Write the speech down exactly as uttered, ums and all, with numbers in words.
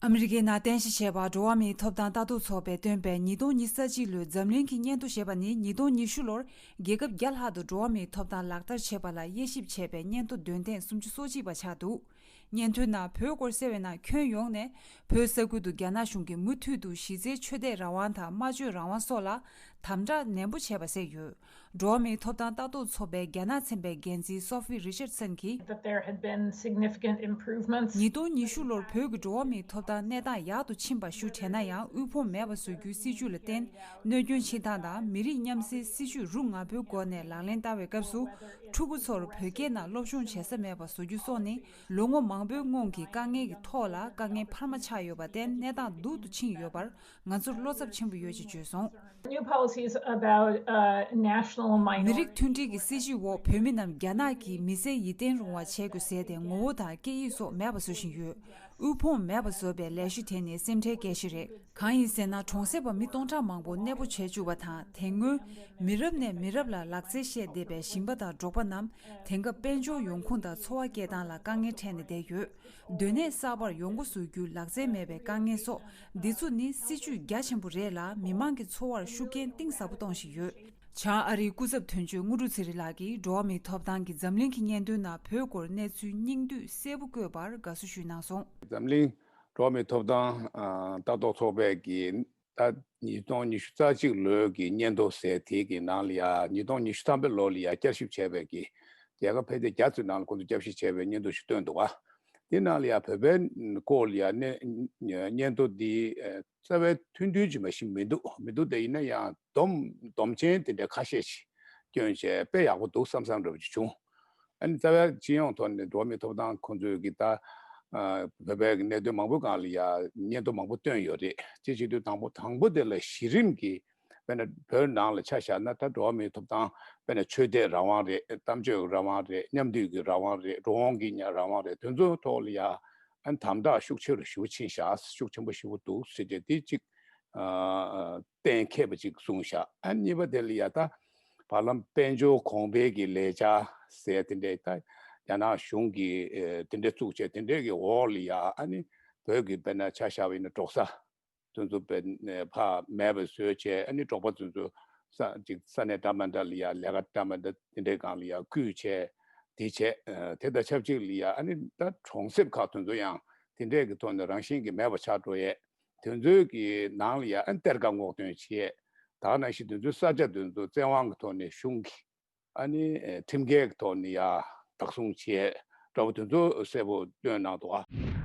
ཨ་མི་རི་ཀའི་ནང་རྟེན་གཞི་བྱས་པ་འགྲོ་བ་མིའི་ཐོབ་ཐང་ལྟ་རྟོག་ཚོགས་པས་བཏོན་པའི་ཉིས་སྟོང་ཉི་ཤུ་རྩ་གཅིག་ལོའི་འཛམ་གླིང་གི་སྙན་ཐོ་ཞེས་པ་ནི་ཉིས་སྟོང་ཉི་ཤུ་ལོར་རྒྱལ་ཁབ་བརྒྱ་ལྷག་ཏུ་འགྲོ་བ་མིའི་ཐོབ་ཐང་ལག་བསྟར་བྱས་པ་ལ་དབྱེ་ཞིབ་བྱས་པའི་སྙན་ཐོ་འདོན་ཐེངས་སུམ་ཅུ་སོ་གཅིག་པ་ཆགས་འདུག་སྙན་ཐོའི་ནང་བོད་སྐོར་གསལ་བའི་ནང་ཁྱོན་ཡོངས་ནས་བོད་ས་ཁུལ་དུ་རྒྱ་ནག་གཞུང་གིས་མུ་མཐུད་དུ་གཞི་རྩའི་ཆོས་དད་རང་དབང་དང་སྨྲ་བརྗོད་རང་དབང་སོགས་ལ་དམ་དྲག་ནན་པོ་བྱས་པ་གསལ་ཡོད། འགྲོ་བ་མིའི་ཐོབ་ཐང་ལྟ་རྟོག་ཚོགས་པའི་རྒྱ་ནག་ཚན་པའི་འགན་འཛིན་Sophie Richardson་གྱིས། That there had been significant improvements. ཉིས་སྟོང་ཉི་ཤུ་ལོར་བོད་ཀྱི་འགྲོ་བ་མིའི་ཐོབ་ཐང་གནས་སྟངས་ཡག་ཏུ་ཕྱིན་པ་ཞུ་བྲལ་ན་ཡང་། དབུལ་ཕོངས་མེད་པ་བཟོ་རྒྱུའི་སྲིད་ཇུས་ལ་བརྟེན། གནོད་སྐྱོན་ཆེ་ཐང་དང་མི་རིགས་མཉམ་བསྲེས་སྲིད་ཇུས་རུ་ང་པོའི་སྒོ་ནས་ལག་ལེན་བསྟར་བའི་སྐབས་སུ། ཕྲུ་གུ་ཚོར་བོད་སྐད་ནང་སློབ་སྦྱོང་བྱེད་ས་མེད་པ་བཟོ་རྒྱུ་སོགས་ནི། ལོ་ངོ་མང་པོའི་སྔོན་གྱི་དཀའ་ངལ་གྱི་ཐོག་ལ་དཀའ་ངལ་འཕར་མ་ཆགས་ཡོད་པར་བརྟེན། གནས་སྟངས་སྡུག་ཏུ་ཕྱིན་ཡོད་པར་ང་ཚོར་བློ་འཚབ་ཆེན་པོ་ཡོད་ཅེས་བརྗོད་སོང་། New policies about, uh, national minorities. མི་རིགས་མཐུན་སྒྲིལ་གྱི་སྲིད་ཇུས་འོག་བོད་མི་རྣམས་རྒྱ་ནག་གི་མི་སེར་ཡིད་བརྟན་རུང་བ་བྱེད་དགོས་ཟེར་ཏེ་ངོ་བོ་དང་སྐད་ཡིག་སོགས་མེད་པ་བཟོ་བཞིན་ཡོད། དབུལ་ཕོངས་མེད་པ་བཟོ་བའི་ལས་གཞི་དེ་ནི་སེམས་ཁྲལ་སྐྱེ་གཞི་རེད། གང་ཡིན་ཟེར་ན། གྲོང་གསེབ་པ་མི་སྟོང་ཕྲག་མང་པོ་གནས་སྤོ་བྱས་བཅུག་པ་དང་། དེ་སྔོན་མི་རབས་ནས་མི་རབས་ལ་ལག་རྩལ་བཤད་བསྡད་པའི་ཞིང་པ་དང་འབྲོག་པ་རྣམས་དེང་སྐབས་དཔལ་འབྱོར་ཡོང་ཁུངས་དང་འཚོ་བ་སྐྱེལ་སྟངས་ལ་དཀའ་ངལ་འཕྲད་ནས་བསྡད་ཡོད། སྡོད་གནས་གསར་པར་ཡོང་སྒོ་བཟོ་རྒྱུའི་ལག་རྩལ་མེད་པའི་དཀའ་ངལ་སོགས། འདི་ཚོ་ནི་སྲིད་ཇུས་རྒྱ་ཆེན་པོ་རེད་ལ། མི་མང་གི་འཚོ་བར་ཤུགས་རྐྱེན་གཏིང་ཟབ་པོ་གཏོང་བཞིན་ཡོད། བྱང་ཨ་རིའི་སྐུ་ཚབ་དོན་གཅོད་དངོས་གྲུབ་ཚེ་རིང་ལགས་ཀྱིས་འགྲོ་བ་མིའི་ཐོབ་ཐང་གི་འཛམ་གླིང་གི་སྙན་ཐོའི་ནང་བོད་སྐོར་གནས་ཚུལ་སྙིང་བསྡུས་གསལ་པོ་བཀོད་པར་དགའ་བསུ་ཞུས་གནང་སོང་། འཛམ་གླིང་འགྲོ་བ་མིའི་ཐོབ་ཐང་ཨ་ལྟ་རྟོག་ཚོགས་པས་ཀྱི་ད་ཉིས་སྟོང་ཉི་ཤུ་རྩ་གཅིག་ལོའི་གི་སྙན་ཐོ་ཟེར་དེ་གི་ནང་ལ་ཡ། ཉིས་སྟོང་ཉི་ཤུ་ཐམ་པའི་ལོ་ལ་ཡ་བསྐྱར་ཞིབ་བྱས་པའི་གི་རྒྱལ་ཁབ་ཕལ་ཆེར་བརྒྱ་ཙམ་ནང་ལ་ཁོང་ཚོས་བསྐྱར་ཞིབ་བྱས་པའི་སྙན་ཐོ་ཞིག་བཏོན་འདུག་ག་དེ་ནང་ལ་ཡ་བོད་པའི་སྐོར་ལ་ཡ་ནས་སྙན་ཐོ་འདི་ཨ་རྩ་བའི་ཐུང་ཐུང་ཅིག་མ་ཞིག་མི་འདུག་མི་འདུག་དེ་ཡིན་ན་ཡང་སྡོམ་སྡོམ་ཆེན་དེ་འདྲ་ཁ་ཤས་ཤིག་བསྐྱོན་བྱས་དཔེ་ཡག་པོ་འདུག་བསམ་བསམ་འདྲ་བོ་ཅིག་བྱུང་། ཨ་ནི་རྩ་བའི་སྤྱི་ཡོངས་ཐོག་ནས་འགྲོ་བ་མིའི་ཐོབ་ཐང་ཁོང་ཚོས་ཀྱི་ད་ཨ་བོད་པའི་གནད་དོན་མང་པོའི་སྒང་ལ་ཡ་སྙན་ཐོ་མང་པོ་བཏོན་ཡོད་རེད། དེ་བྱེད་དུས་དང་པོ་དང་པོ་དེ་ལ་གཞི་རིམ་གྱི་དཔེར་ན་བོད་ནང་ལ་ཆ་བཞག་ན་ད་འགྲོ་བ་མིའི་ཐོབ་ཐང་དཔེར་ན་ཆོས་དད་རང་དབང་རེད། གཏམ་བརྗོད་ཀྱི་རང་དབང་རེད། མཉམ་འདུས་ཀྱི་རང་དབང་རེད། འགྲོ་འོང་གི་ཉ་རང་དབང་རེད། དེ་ཚོའི་ཐོག་ལ་ཡ་ཨ་ནི་དམ་དྲག་ཤུགས་ཆེ་རུ་ཞེ་པོ་ཕྱིན་བཞག་ཤུགས་ཆེན་པོ་ཞེ་པོ་འདུག་ཟེར་ཏེ་དེ་གཅིག་ཨ་གཏན་འཁེལ་བ་ཅིག་གསུངས་བཞག་ཨ་གཉིས་པ་དེ་ལ་ཡ་ད་བར་ལམ་དཔལ་འབྱོར་གོང་འཕེལ་གྱི་ལས་འཆར་ཟེར་དེ་འདྲའི་ད་རྒྱ་ནག་གཞུང་གིས་ཨེ་དེ་འདྲ་བཙུགས་བྱས་དེ་འདྲའི་གི་འོག་ལ་ཡ་ཨ་ནི་བོད་ཀྱི་དཔེར་ན་ཆ་བཞག་པ་ཡིན་ན་འབྲོག་ས་དེ་ཚོ་དཔེ་ཕར་མེད་པ་བཟོས་བྱས། ཨ་ནི་འབྲོག་པ་དེ་ཚོ་ས་ཅིག་ས་གནས་འདྲ་མི་འདྲ་ལ་ཡ་ལས་ཀ་འདྲ་མི་འདྲ་དེ་འདྲའི་སྒང་ལ་ཡ་བསྐུལ་བྱས་དེ་བྱས། ཨ་དེ་དང་ཆབས་ཅིག་ལ་ཡ་ཨ་ནི་ད་གྲོང་གསེབ་ཁག་དེ་ཚོ་ཡང་དེ་འདྲའི་གི་ཐོག་ནས་རང་བཞིན་གྱིས་མེད་པ་ཆགས་འགྲོ་ཡས། དེ་ཚོའི་གི་ནང་ལ་ཡ་ཨ་གཏེར་ཁ་སྔོག་འདོན་བྱེད། ད་ག་ནང་བཞིན་དེ་ཚོའི་ས་ཆ་དེ་ཚོ་བཙན་དབང་གི་ཐོག་ནས་གཞུང་གི་ཨ་ནི་ཨེ་ཁྲིམས་འགལ་གྱི་ཐོག་ནས་ཡ་བདག་བཟུང་བྱེད་འདྲ་བོ་དེ་ཚོ་གསལ་པོ་བཏོན་གནང་འདུག་ག